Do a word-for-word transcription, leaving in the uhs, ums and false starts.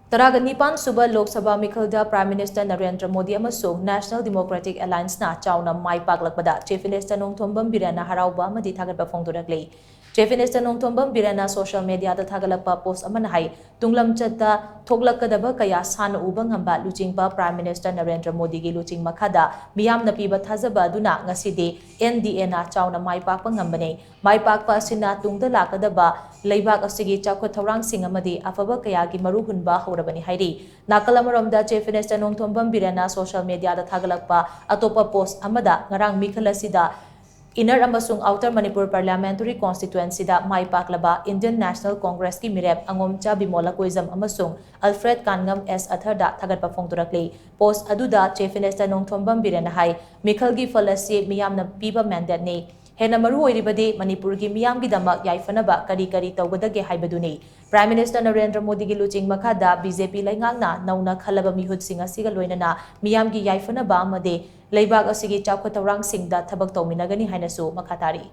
ꯇꯔꯥꯒ ꯅꯤꯄꯥꯟ ꯁꯨꯕ ꯂꯣꯛ ꯁꯚꯥ ꯃꯤꯈꯜꯗ Prime Minister ꯅꯔꯦꯟꯗ꯭ꯔ ꯃꯣꯗꯤ ꯑꯃꯁꯨꯡ National Democratic Allianceꯅ ꯆꯥꯎꯅ ꯃꯥꯏ ꯄꯥꯛꯂꯛꯄꯗ Chief Minister ꯅꯣꯡꯊꯣꯝꯕꯝ ꯕꯤꯔꯦꯟꯅ ꯍꯔꯥꯎꯕ ꯑꯃꯗꯤ ꯊꯥꯒꯠꯄ ꯐꯣꯡꯗꯣꯔꯛꯂꯤ꯫ Chief Minister Nongthombam ꯕꯤꯔꯦꯟꯅ social mediaꯗ ꯊꯥꯒꯠꯂꯛꯄ post ꯑꯃꯅ ꯍꯥꯏ, ꯇꯨꯡꯂꯝꯆꯠꯇ ꯊꯣꯛꯂꯛꯀꯗꯕ ꯀꯌꯥ ꯁꯥꯟꯅ ꯎꯕ ꯉꯝꯕ ꯂꯨꯆꯤꯡꯕ Prime Minister ꯅꯔꯦꯟꯗ꯭ꯔ ꯃꯣꯗꯤꯒꯤ ꯂꯨꯆꯤꯡ ꯃꯈꯥꯗ ꯃꯤꯌꯥꯝꯅ ꯄꯤꯕ ꯊꯥꯖꯕ ꯑꯗꯨꯅ ꯉꯁꯤꯗꯤ NDAꯅ ꯆꯥꯎꯅ ꯃꯥꯏ ꯄꯥꯛꯄ ꯉꯝꯕꯅꯤ꯫ ꯃꯥꯏ ꯄꯥꯛꯄ ꯑꯁꯤꯅ ꯇꯨꯡꯗ ꯂꯥꯛꯀꯗꯕ ꯂꯩꯕꯥꯛ ꯑꯁꯤꯒꯤ ꯆꯥꯎꯈꯠ ꯊꯧꯔꯥꯡꯁꯤꯡ ꯑꯃꯗꯤ ꯑꯐꯕ ꯀꯌꯥꯒꯤ ꯃꯔꯨ ꯍꯨꯟꯕ ꯍꯧꯔꯕꯅꯤ ꯍꯥꯏꯔꯤ꯫ ꯅꯥꯀꯜ ꯑꯃꯔꯣꯝꯗ Chief Minister ꯅꯣꯡꯊꯣꯝꯕꯝ ꯕꯤꯔꯦꯟꯅ social mediaꯗ ꯊꯥꯒꯠꯂꯛꯄ ꯑꯇꯣꯞꯄ post ꯑꯃꯗ ꯉꯔꯥꯡ ꯃꯤꯈꯜ ꯑꯁꯤꯗ Inner ꯑꯃꯁꯨꯡ Outer Manipur Parliamentary Constituencyꯗ ꯃꯥꯏ ꯄꯥꯛꯂꯕ Indian National Congressꯀꯤ ꯃꯤꯔꯦꯞ ꯑꯉꯣꯝꯆꯥ ꯕꯤꯃꯣꯂ ꯀꯣꯏꯖꯝ ꯑꯃꯁꯨꯡ Alfred ꯀꯥꯟꯉꯝ ꯑꯦꯁ ꯑꯊꯔꯗ ꯊꯥꯒꯠꯄ ꯐꯣꯡꯗꯣꯔꯛꯂꯤ꯫ Post ꯑꯗꯨꯗ Chief Minister ꯅꯣꯡꯊꯣꯝꯕꯝ ꯕꯤꯔꯦꯟꯅ ꯍꯥꯏ, ꯃꯤꯈꯜꯒꯤ ꯐꯜ ꯑꯁꯤ ꯃꯤꯌꯥꯝꯅ ꯄꯤꯕ mandateꯅꯤ꯫ ꯍꯦꯟꯅ ꯃꯔꯨ ꯑꯣꯏꯔꯤꯕꯗꯤ ꯃꯅꯤꯄꯨꯔꯒꯤ ꯃꯤꯌꯥꯝꯒꯤꯗꯃꯛ ꯌꯥꯏꯐꯅꯕ ꯀꯔꯤ ꯀꯔꯤ ꯇꯧꯒꯗꯒꯦ ꯍꯥꯏꯕꯗꯨꯅꯤ꯫ Prime Minister ꯅꯔꯦꯟꯗ꯭ꯔ ꯃꯣꯗꯤꯒꯤ ꯂꯨꯆꯤꯡ ꯃꯈꯥꯗ BJP ꯂꯩꯉꯥꯛꯅ ꯅꯧꯅ ꯈꯜꯂꯕ ꯃꯤꯍꯨꯠꯁꯤꯡ ꯑꯁꯤꯒ ꯂꯣꯏꯅꯅ ꯃꯤꯌꯥꯝꯒꯤ ꯌꯥꯏꯐꯅꯕ ꯑꯃꯗꯤ ꯂꯩꯕꯥꯛ ꯑꯁꯤꯒꯤ ꯆꯥꯎꯈꯠ ꯊꯧꯔꯥꯡꯁꯤꯡꯗ ꯊꯕꯛ ꯇꯧꯃꯤꯟꯅꯒꯅꯤ ꯍꯥꯏꯅꯁꯨ ꯃꯈꯥ ꯇꯥꯔꯤ꯫